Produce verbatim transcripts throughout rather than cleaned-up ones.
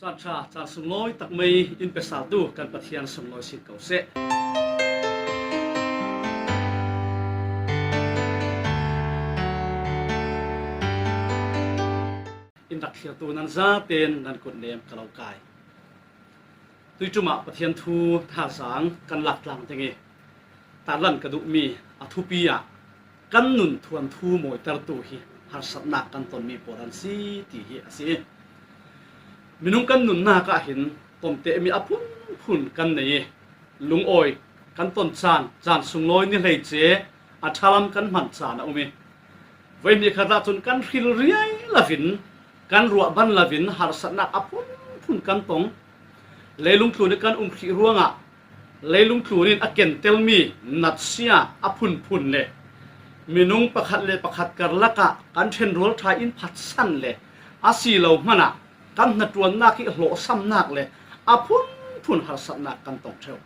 Caan ṭha, caan sunglawi tak mai in pe saltu kan Pathian sunglawi sin ko seh. In rak thlirtu nan zaten nan kut nem ka lo kai. Tuiṭumah Pathian thu thazaang kan lak tlang ding i, tarlan ka duhmi a thupi ah kan nun thuanthu mawitertu hi harsatnak kan tonmi pawl an si ti hi a si. Minung kan nunnak ah hin tontehmi a phunphun kan nei i, lungawi kan ton caan, caan sunglawi ni hleice a ṭhalam kan hman caan a um i, voi hnih khat ah cun kan hril riai lovin, kan ruah ban lovin harsatnak a phunphun kan tong. Leilung tlun i kan um hrih ruangah leilung tlun in a kentelmi natsia a phunphun le minung pakhat le pakhat karlak ah kan ṭhenrual ṭha in phatsan le a si lo hmanah kan hnaṭuannak i hlawhsamnak le a phunphun harsatnak kan tong ṭheu.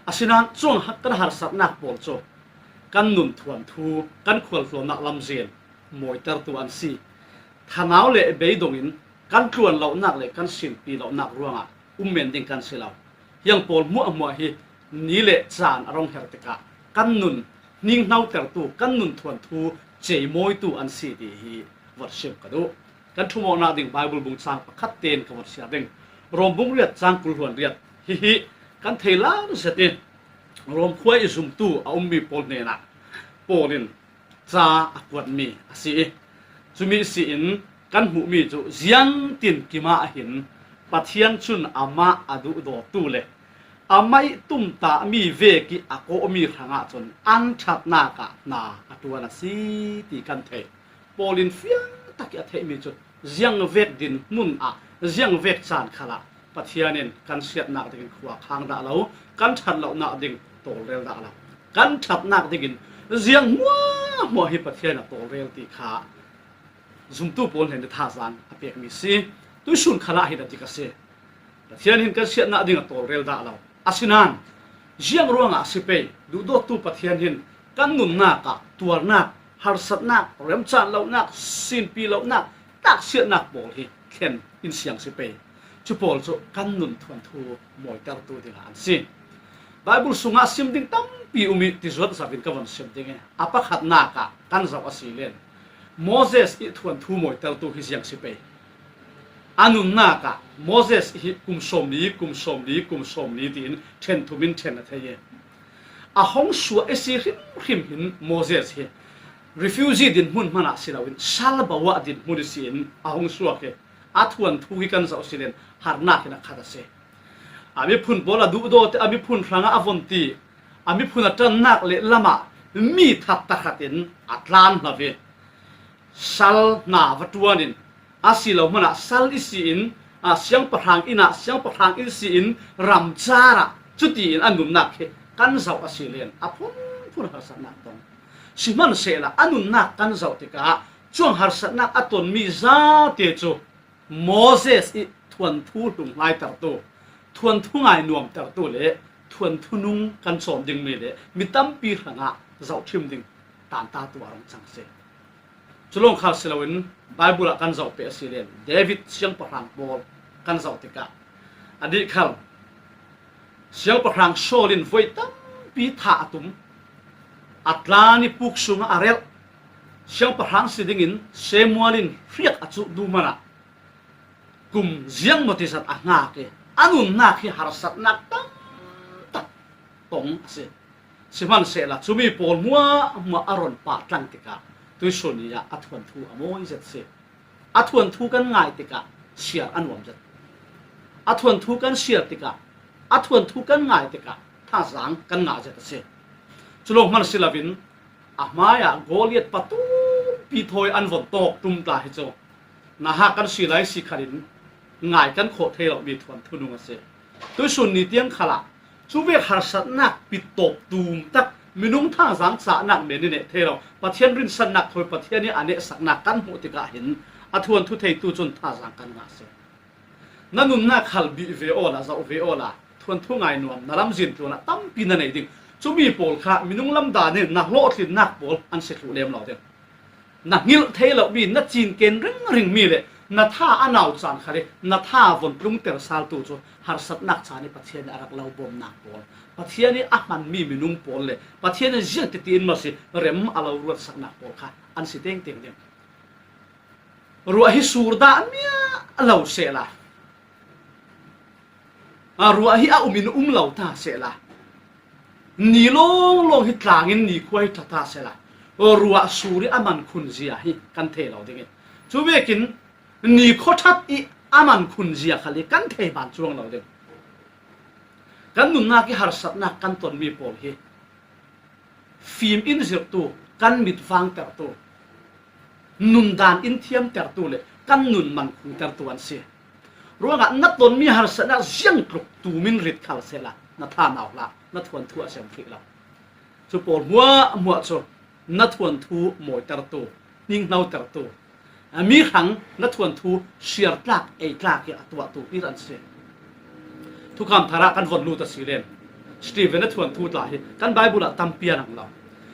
Asinain cuang kan harsatnak pawl cu kan nun thuanthu, kan khualtlawnnak lamzin mawitertu an si. Thanau le beidong in kan tluan lonak le kan sinpi lonak ruangah um men ding kan si lo. Hiang pawl hmuahhmuah hi ni le caan a rung her tikah kan nun hninghnotertu, kan nun thuanthu ceimawitu an si ti hi vawt sim ka duh. Kan ṭhumawknak ding Bible bung cang pakhat tein ka vawt siar ding. Rom bung riat cang kul hluan riat. Hihi kan thei lar zet i, Rom khua i zumtu a ummi pawl hnenah Paul in ca a kuatmi a si i, cumi si in kan hmuhmi cu ziangtin kimah hin Pathian cun amah a duhdawtu le amah i tumtahmi vek i a kawhmi hrangah cun an ṭhatnak ah hna a ṭuan a si ti kan thei. Paul in fiang tak i a theihmi cu ziangvek dinhmun ah, ziangvek caan khalah Pathian in kan siatnak dingin khua khang dah lo, kan ṭhat lonak ding tawlrel dah lo. Kan ṭhatnak dingin ziang hmuahhmuah hi Pathian a tawlrel ti kha zumtu pawl hnen i thazaang a pekmi si. Tuisun khalah hin a dik a si. Pathian hin kan siatnak ding a tawlrel dah lo. Asinain ziang ruangah a si pei, duhdawttu Pathian hin kan nunnak ah tuarnak, harsatnak, remcaan lonak, sinpi lonak, taksiatnak pawl hi thlen in siang si pei. Cu pawl cu kan nun thuanthu mawitertu dingah an si. Bible sungah sim ding tampi um i tizuat zat in ka von sim ding i, a pakhatnak ah kan zoh a si len Moses i thuanthu mawitertu hi ziang si pei. A nunnak ah Moses hi kum sawmli, kum sawmli, kum sawmli tiin ṭhen thum in ṭhen a thei i, a hong suah i si hrimhrim hin Moses hi refugee dinhmun hmanah si loin salbawa dinhmun i si in a hong suak hi. A thuanthu hi kan zoh si len harnak hin a khat a si. A miphun pawl a duhdawt i, a miphun hrangah a von ti, a miphun a ṭannak le lamah mi that tahratin a tlan hlo i, sal hna va ṭuan in, a si lo hmanah sal i si in, a siangpahrang inn ah siangpahrang inn si in, ramcar ah cuti in a nunnak hi kan zoh a si len a phunphun harsatnak tong. Sihmanhsehla a nunnak kan zoh tikah cuang harsatnak a tonmi zate cu Moses i thuanthu hlunghlaitertu, thuanthu ngainuamtertu le thuanthu nung kan cawn dingmi le mi tampi hrangah zohṭhim ding tantatu a rung cang a si. Cu lawng khal si loin Bible ah kan zoh peh a si len David siangpahrang pawl kan zoh tikah a dih khal siangpahrang Saul in voi tampi thah a tum, a tlan i puk sungah a relh. Siangpahrang si dingin Samuel in hriak a cuh duhmanah kum ziangmaw tizat a hngak i a nunnak hi harsatnak tamtak tong a si. Sihmanhsehla cumi pawl hmuahhmuah a ron pah tlang tikah tuisun ni ah a thuanthu a mawi zet si. A thuanthu kan ngai tikah siar a nuam zet. A thuanthu kan siar tikah, a thuanthu kan ngai tikah thazaang kan ngah zet a si. Cu lawng hman si loin a hmaiah Goliath patumpi thawi an von tawk ṭum tla hi cu naha kan si lai si khalin ngai kan khawh thei lomi thuanthu nung a si. Tuisun ni tiang khalah cuvek harsatnak pittawp tum tak minung thazaang cahnak men i neh thei lo, Pathian rinsannak thawi Pathian i a nehsaknak kan hmuh tikah hin a thuanthu theitu cun thazaang kan ngah a si. Na nunnak hal bih ve awla, zoh ve awla, thuanthu ngainuam na lamzin tluanah tampi na nei ding. Cumi pawl kha minung lamdang in na hlawhtlinnak pawl an si thluh lem lo ding. Na hngilh thei lomi, na cinken ringringmi le Na tha a nau caan khat hi na tha von tlungter saltu cu harsatnak caan hi Pathian nih a rak lo bawmnak pawl, Pathian nih a hmanmi minung pawl le Pathian nih ziangtiti in maw si rem a lo ruatsaknak pawl kha an si tengteng ding. Ruah hi sur dah miah lo sehla, a, ruah hi a um in um lo ta sehla, ni lawnglawng hi tlangin nikhua hi ṭha ta sehla, ruah sur hi a man khun zia hi kan thei lo ding i, cu vekin nikhua ṭhat i a man khun zia khal hi kan thei ban cuang lo ding. Kan nunnak i harsatnak kan tonmi pawl hi fim in zirhtu, kan mit vangtertu, nundan in thiamtertu le kan nun man khungtertu an si. Ruangah na tonmi harsatnak ziangtluk tumin rit khal sehla na tha nau hlah, na thuanthu a sem hrih lo. Cu pawl hmuahhmuah cu na thuanthu mawitertu, hninghnotertu, a mi hrang na thuanthu siartlak, eitlak i a tuahtu i ran si. Thukam Thar ah kan von lut a si len, Stephen a thuanthu tla hi kan Baibal ah tampi a nang lo.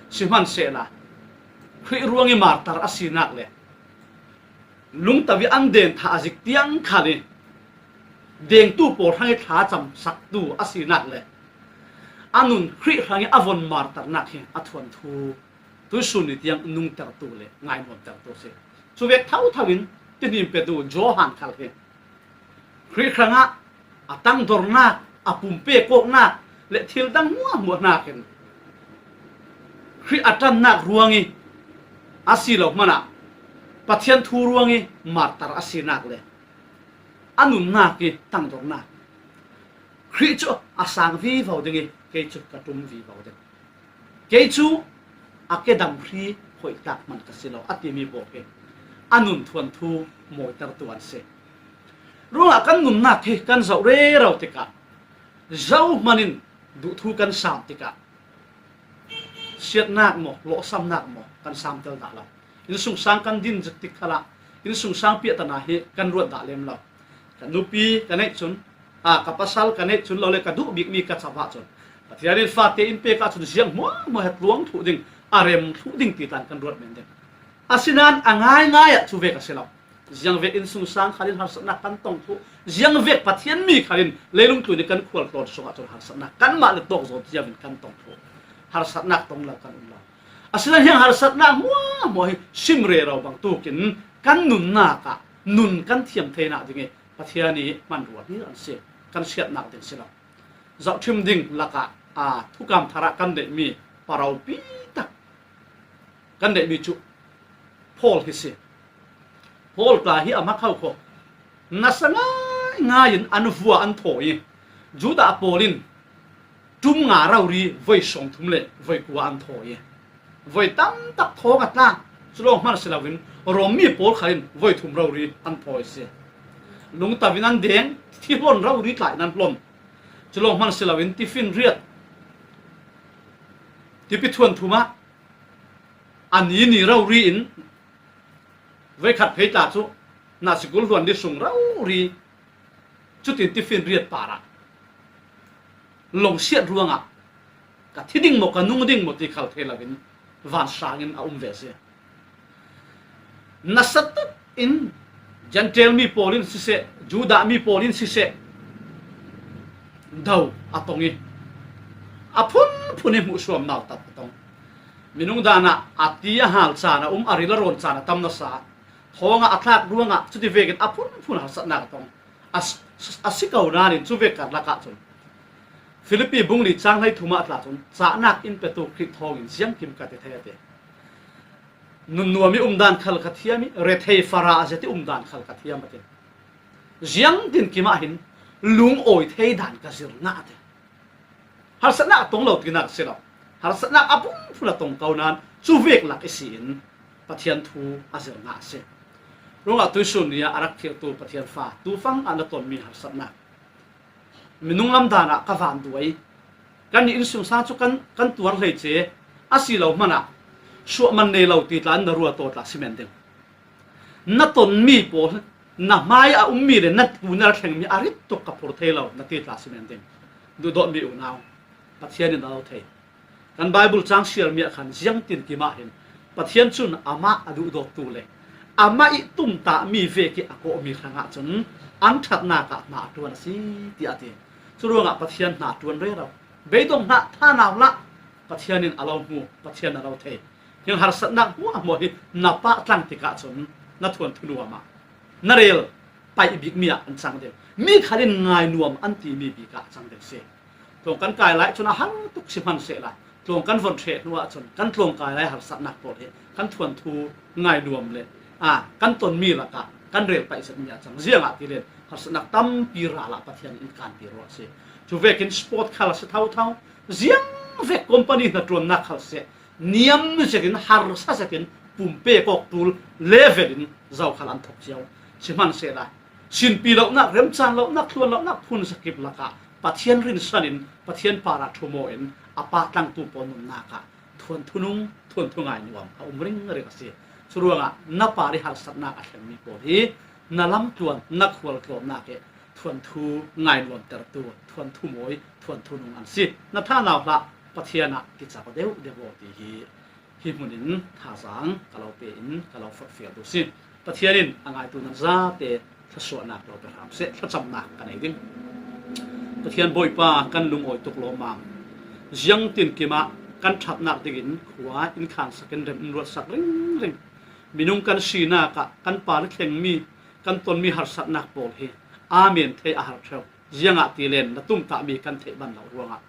Sihmanhsehla, Khrih ruang i martar a sinak le lungto i an den thah a zik tiang khal i dengtu pawl hrang i thlacamsaktu a sinak le a nun Khrih hrang i a von martarnak hi a thuanthu tuisun ni tiang nungtertu le ngainuamtertu si. Cu vek thotho in tihnim petu Johan khal hi Khrih hrangah a tangdornak, a pumpek awknak le thil dang hmuahhmuah hnakin Khrih a ṭannak ruang i a si lo hmanah Pathian thu ruang i martar a sinak le a nunnak i tangdornak, Khrih cu a sang vivo ding i kei cu ka ṭum vivo ding. Kei cu a kedam hri hoih tlak hman ka si lo, a timi pawl hi a nun thuanthu mawitertu an si. Ruangah kan nunnak hi kan zoh rero tikah, zohhmanh in duhthu kan sam tikah, siatnak maw, lawhsamnak maw, kan samtel dah lo. Innsungsang kan din zuk tik khalah innsungsang piahtana hi kan ruat dah lem lo. Ka nupi ka neih cun, aa, ka pasal ka neih cun lo le ka duh bikmi ka chap ahcun Pathian in fate in pek ahcun ziang hmuahhmuah he tluang thluh ding, a rem thluh ding ti tlan kan ruat men ding. Asinain a ngaingai ah cu vek a si lo. Ziangvek innsungsang khalin harsatnak kan tong thluh, ziangvek Pathian mi khalin leilung tlun i kan khual tlawn sungah cun harsatnak kanmah le tawk zawn ciamin kan tong thluh. Harsatnak tong lo kan um lo. Asinain hiang harsatnak hmuahhmuah hi sim rero bangtukin kan nunnak ah nun kan thiam theinak ding i Pathian i hmanrua hmir an si, kan siatnak ding si lo. Zohṭhim ding lakah, aa, Thukam Thar ah kan neihmi paraupi tak kan neihmi cu Paul hi si. Paul tla hi a hma kho kho. Nasa ngaingai in an vua an thaw i Judah pawl in ṭum nga rori voi sawmthum le voi kua an thaw i voi tam tak thawng a tlak. Cu lawng hman si loin Rom mi pawl khal in voi thum rori an thaw i si. Lungto in an deng, thi hlon rori tla in an hlon. Cu lawng hman si loin tiffin riat, tipi thuan thum ah a ni ni rori in voikhat phei tla cu nasi kul hluan ni sung rori, cutin tiffin riat parah lawngsiat ruangah ka thi ding maw, ka nung ding maw ti khal thei loin vansang in a um ve si. Nasa tak in Gentile mi pawl in siseh, Judah mi pawl in siseh, do a tong i a phunphun i hmuhsuam nautat a tong. Minung dan ah a ti a hal caan a um, a ril a rawn caan a tam nasa. Thawng ah a tlak ruangah cuti vekin a phunphun harsatnak a tong. A, a si ko nain cu vek karlak ah cun Filipi bung li cang hleithum ah tla cun, cahnak in petu Khrih thawngin ziangkim ka ti thei a ti. Nunnuam i umdan khal ka thiam i, rethei fara a zet i umdan khal ka thiam a ti. Ziangtinkim ah hin lungawi thei dan ka zir ngah a ti. Harsatnak a tong lo tinak a si lo. Harsatnak a phunphun a tong ko nain cu vek lak i si in Pathian thu a zir ngah a si. Ruangah tuisun ni ah a rak thirtu Pathian fa, tufang ah na tonmi harsatnak minung lam dan ah ka van duai. Kannih innsungsang cu kan, kan tuar hleice a si lo hmanah suahman nei lo ti tla in na ruat aw tla si men ding. Na tonmi pawl, na hmai a ummi le na tlun a thlengmi a rit tuk ka phur thei lo na ti tla si men ding. Duhdawtmi unau, Pathian in a lo thei. Kan Baibal cang siarmi ah khan ziangtinkim ah hin Pathian cun amah a duhdawttu le Amah ih tumtah mi vek ih a kawh mi hrangah cun an ṭhatnak ah hna a ṭuan a si, tiah a ti. Curuangah Pathian hna a ṭuan rero. Beidong hna, thanau hlah, Pathian in a lo hmu, Pathian a lo thei. Hiang harsatnak hmuahhmuah hi na pah tlang tikah cun na thuanthu nuam ah na rel paih bikmi ah an cang deuh. Mi khal in ngai nuam an timi bik ah a cang deuh si. Tlawng kan kai lai cun a har tuk si hmansehla, tlawng kan von ṭheh hnu ah cun kan tlawng kai lai harsatnak pawl hi kan thuanthu ngai nuam le, aa, kan tonmi lakah kan rel paih zetmi ah cang. Ziangahtile harsatnak tampi ral ah Pathian in kanpi ruah a si. Cu vekin sport khal a si thotho, ziang vek company hnaṭuannak khal seh, niam zetin, harsa zetin, pumpe kawk ṭul level in zokhal an thok cio. Sihmansehla, sinpi lonak, remcaan lonak, thluan lonak, phun zakip lakah Pathian rinsan in, Pathian parah ṭhum aw in a pah tlangtu pawl nunnak ah thuanthu nung, thuanthu ngai nuam a um ringring a si. Curuangah na par ih harsatnak a thlengmi pawl hi na lamtluan, na khualtlawnnak ih thuanthu ngai nuamtertu, thuanthu mawi, thuanthu nung an si. Na thanau hlah, Pathian ah kicak deuh deuh aw ti hi, hi hmun in thazaang ka lo pe in ka lo forhfial duh si. Pathian in a ngaitu nan zate thlasuahnak lo pe hram seh, thlacamnak ka nei ding. Pathian Bawipa, kan lungawi tuk lawmmam. Ziangtinkim ah kan ṭhatnak dingin khua in khansak in rem in ruatsak ringring. Minung kan sinak ah kan par ih thlengmi, kan tonmi harsatnak pawl hi aa men thei a har ṭheu. Ziangahtile na tumtahmi kan theih ban loh ruangah.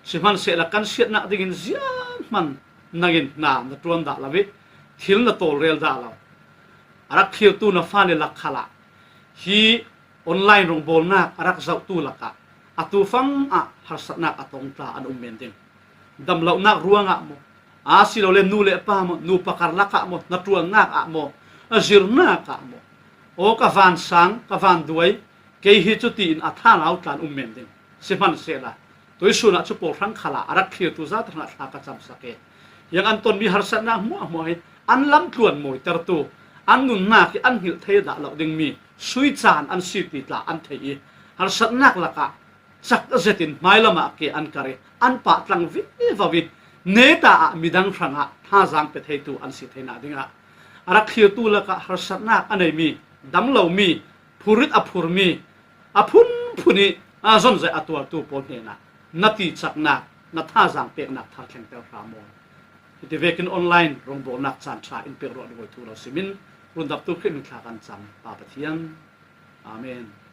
Sihmansehla kan siatnak dingin zianghman nangin hna na ṭuan dah lo ih thil na tawlrel dah lo. A rak thlirtu na fale lak khalah hi online rawngbawlnak a rak zohtu lakah atu fang ah harsatnak a tong tla an um men ding. Damlohnak ruangah maw, asilole nu le pa maw, nupa karlak ah maw, hnaṭuannak ah maw, a zirnak ah maw, aw ka vansang, ka vanduai, kei hi cutiin a thanau tla an um men ding. Sihmansehla tuisun ah cu pawl hrang khalah a rak thlirtu zate hrangah thla ka camsak ih, hiang an tonmi harsatnak hmuahhmuah hi an lamtluan mawitertu, an nunnak hi an hngilh thei dah loh dingmi sui caan an si ti tla an thei ih, harsatnak lakah cak zetin hmailam ah ke an kar ih an pah tlang vivo ih, neta ah midang hrangah thazaang pe theitu an si theinak dingah a rak thlirtu lakah harsatnak a neimi, dam lomi, phurrit a phurmi, a phunphun ih a zonzai a tuartu pawl hnenah na ticaknak, na thazaang peknak thar thlengter hram aw. Hiti vekin online rawngbawlnak caan ṭha in pek ruah dungoi thu lo simin, rundamtu Khrih hming thla kan cam, Pa Pathian. Amen.